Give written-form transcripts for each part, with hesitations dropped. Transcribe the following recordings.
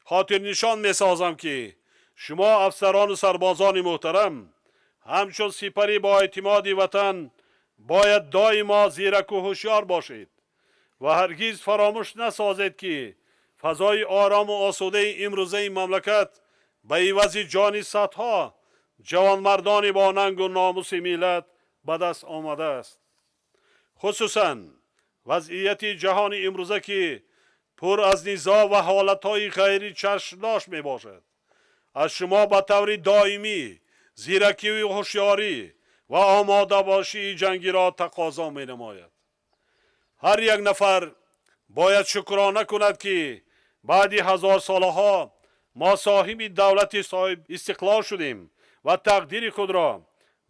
Хотирнишон месозам, ки шумо, афсарону сарбозони муҳтарам, ҳамчун сипари боэътимоди ватан бояд доимо зираку ҳушёр бошед ва ҳаргиз фаромӯш насозед, ки фазои орому осудаи имрӯзаи мамлакат ба ивази ҷони садҳо ҷавонмардони бо нангу номуси миллат ба даст омадааст. Хусусан вазъияти ҷаҳони имрӯза, ки пур аз низоъ ва ҳолатҳои ғайричашмдошт мебошад, аз шумо ба таври доимӣ зиракию ҳушёрӣ ва омодабошии ҷангиро тақозо менамояд. Ҳар як нафар бояд шукрона кунад, ки баъди ҳазорсолаҳо мо соҳиби давлати соҳиб истиқлол шудем ва тақдири худро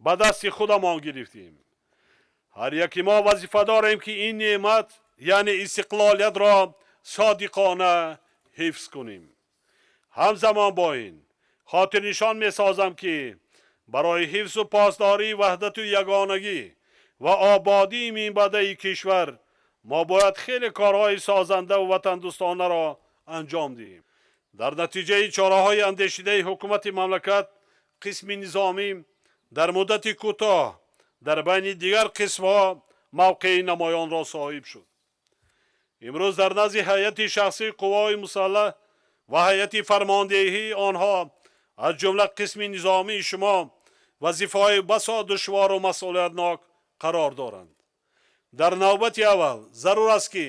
ба дасти худамон гирифтем. Ҳар яки мо вазифа дорем, ки ин неъмат, яъне истиқлолиятро, содиқона ҳифз кунем. Ҳамзамон бо ин хотирнишон месозам, ки барои ҳифзу посдории ваҳдату ягонагӣ ва ободии минбаъдаи кишвар мо бояд хеле корҳои созандаву ватандӯстонаро анҷом диҳем. Дар натиҷаи чораҳои андешидаи ҳукумати мамлакат қисми низомӣ дар муддати кӯтоҳ дар байни дигар қисмҳо мавқеи намоёнро соҳиб шуд. Имрӯз дар назди ҳайати шахсии қувваҳои мусаллаҳ ва ҳайати фармондеҳии онҳо, аз ҷумла қисми низомии шумо, вазифаҳои басо душвору масъулиятнок қарор доранд. Дар навбати аввал зарур аст, ки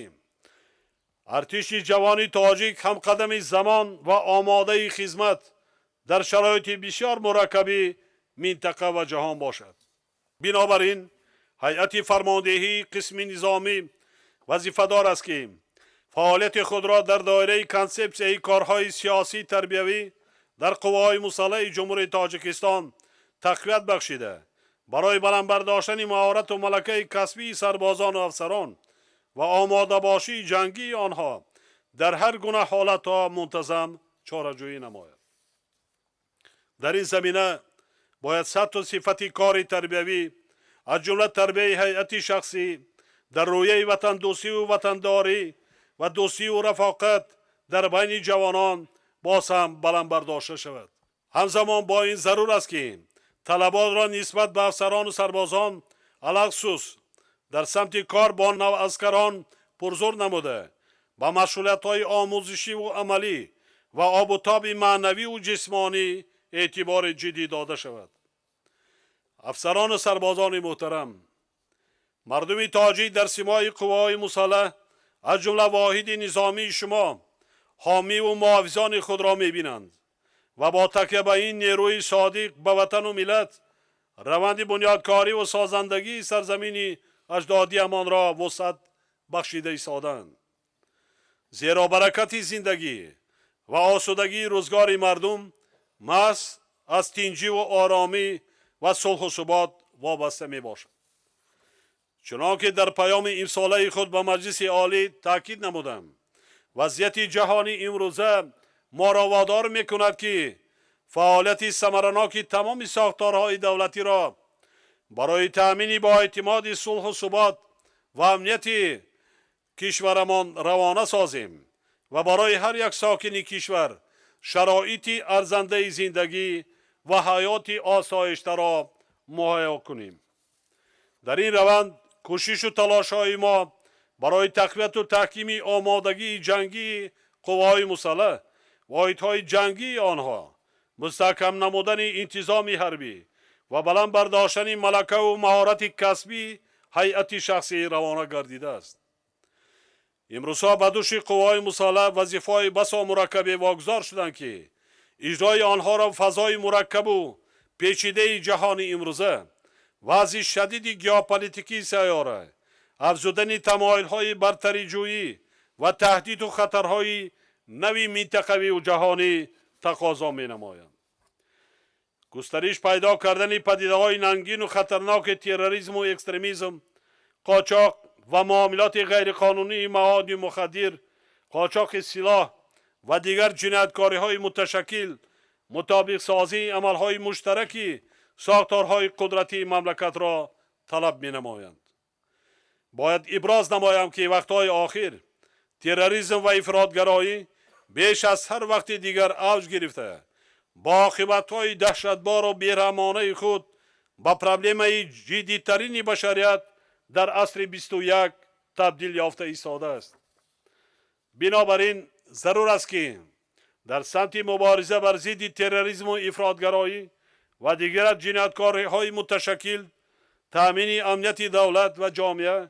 артиши ҷавони тоҷик ҳамқадами замон ва омодаи хизмат дар шароити бисёр мураккаби минтақа ва ҷаҳон бошад. Бинобар ин ҳайати фармондеҳии қисми низомӣ вазифадор аст, ки фаъолияти худро дар доираи консепсияи корҳои сиёсӣ тарбиявӣ дар қувваҳои мусаллаҳи Ҷумҳурии Тоҷикистон тақвият бахшида, барои баланд бардоштани маҳорату малакаи касбии сарбозону афсарон ва омодабошии ҷангии онҳо дар ҳар гуна ҳолатҳо мунтазам чораҷӯӣ намояд. Дар ин замина бояд сатҳу сифати кори тарбиявӣ, аз ҷумла тарбияи ҳайати шахсӣ дар рӯяи ватандӯстиву ватандорӣ ва дӯстиву рафоқат дар байни ҷавонон боз ҳам баланд бардошта шавад. Ҳамзамон бо ин зарур аст, ки талаботро нисбат ба афсарону сарбозон, алахусус дар самти кор бо наваскарон, пурзур намуда, ба машғулиятҳои омӯзишиву амалӣ ва обутоби маънавиву ҷисмонӣ эътибори ҷиддӣ дода шавад. Афсарону сарбозони муҳтарам, мардуми тоҷик дар симои қувваҳои мусаллаҳ, аз ҷумла воҳиди низомии шумо, ҳомиву муҳофизони худро мебинанд ва бо такя ба ин нерӯи содиқ ба ватану миллат раванди бунёдкориву созандагии сарзамини аҷдодиамонро вусъат бахшида истодаанд. Зеро баракати зиндагӣ ва осудагии рӯзгори мардум маҳз аз тинҷиву оромӣ ва сулҳу субот вобаста мебошад. Чунон ки дар паёми имсолаи худ ба Маҷлиси Олӣ таъкид намудам, вазъияти ҷаҳони имрӯза моро водор мекунад, ки фаъолияти самараноки тамоми сохторҳои давлатиро барои таъмини боэътимоди сулҳу субот ва амнияти кишварамон равона созем ва барои ҳар як сокини кишвар шароити арзандаи зиндагӣ ва ҳаёти осоиштаро муҳайё кунем. Дар ин раванд кӯшишу талошҳои мо барои тақвияту таҳкими омодагии ҷангии қувваҳои мусаллаҳ, воҳидҳои ҷангии онҳо, мустаҳкам намудани интизоми ҳарбӣ ва баланд бардоштани малакаву маҳорати касбии ҳайати шахсӣ равона гардидааст. Имрӯзҳо ба дӯши қувваҳои мусаллаҳ вазифаҳои басо мураккабе вогузор шуданд, ки иҷрои онҳоро фазои мураккабу печидаи ҷаҳони имрӯза, вазъи шадиди геополитикии сайёра, афзудани тамоилҳои бартариҷӯӣ ва таҳдиду хатарҳои нави минтақавию ҷаҳонӣ тақозо менамоянд. Густариш пайдо кардани падидаҳои нангину хатарноки терроризму экстремизм, қочоқ ва муомилоти ғайриқонунии маводи мухаддир, қочоқи силоҳ ва дигар ҷинояткориҳои муташаккил мутобиқсозии амалҳои муштараки сохторҳои қудратии мамлакатро талаб менамоянд. Бояд иброз намоям, ки вақтҳои охир терроризм ва ифротгароӣ беш аз ҳар вақти дигар авҷ гирифта, бо оқибатҳои даҳшатбору бераҳмонаи худ ба проблемаи ҷиддитарини башарият дар асри 21 табдил ёфта истодааст. Бинобар ин зарур аст, ки дар самти мубориза бар зидди терроризму ифротгароӣ ва дигар ҷинояткориҳои муташаккил, таъмини амнияти давлат ва ҷомеа,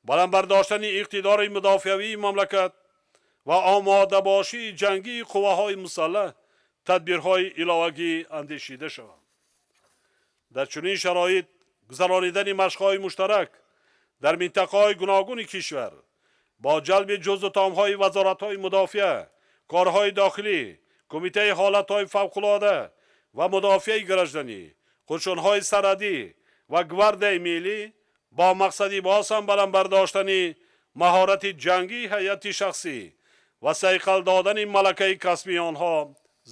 баланд бардоштани иқтидори мудофиавии мамлакат ва омодабошии ҷангии қувваҳои мусаллаҳ тадбирҳои иловагӣ андешида шаванд. Дар чунин шароит гузаронидани машқҳои муштарак дар минтақаҳои гуногуни кишвар бо ҷалби ҷузъу томҳои вазоратҳои мудофиа, корҳои дохилӣ, кумитаи ҳолатҳои фавқулода ва мудофиаи гражданӣ, қушунҳои сарҳадӣ ва гвардияи миллӣ бо мақсади боз ҳам баланд бардоштани маҳорати ҷангии ҳайати шахсӣ ва сайқал додани малакаи касбии онҳо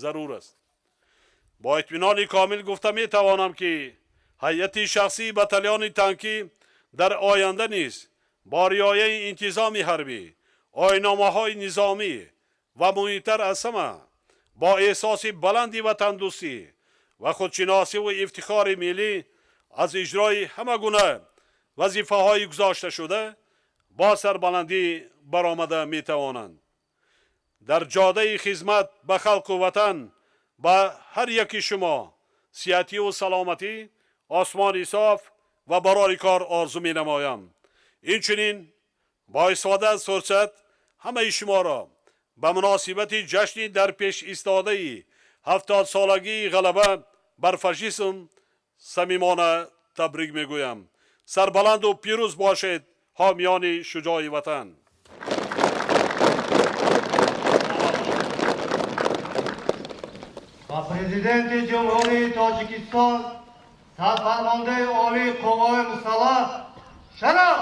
зарур аст. Бо итминони комил гуфта метавонам, ки ҳайати шахсии батальони танкӣ дар оянда низ бо риояи интизоми ҳарбӣ, оинномаҳои низомӣ ва муҳимтар аз ҳама бо эҳсоси баланди ватандӯстӣ ва худшиносиву ифтихори миллӣ аз иҷрои ҳама гуна вазифаҳои гузошташуда бо сарбаландӣ баромада метавонанд. Дар ҷодаи хизмат ба халқу ватан ба ҳар яки шумо сиҳативу саломатӣ, осмони соф ва барори кор орзу менамоям. Инчунин бо истифода аз фурсат ҳамаи шуморо ба муносибати ҷашни дар пеш истодаи 70-солагии ғалаба бар фашизм самимона табрик мегӯям. Сарбаланду пирӯз бошед, ҳомиёни шуҷои ватан. Ба Президенти Ҷумҳурии Тоҷикистон, Сарфармондаи Олии Қувваҳои Мусаллаҳ шараф!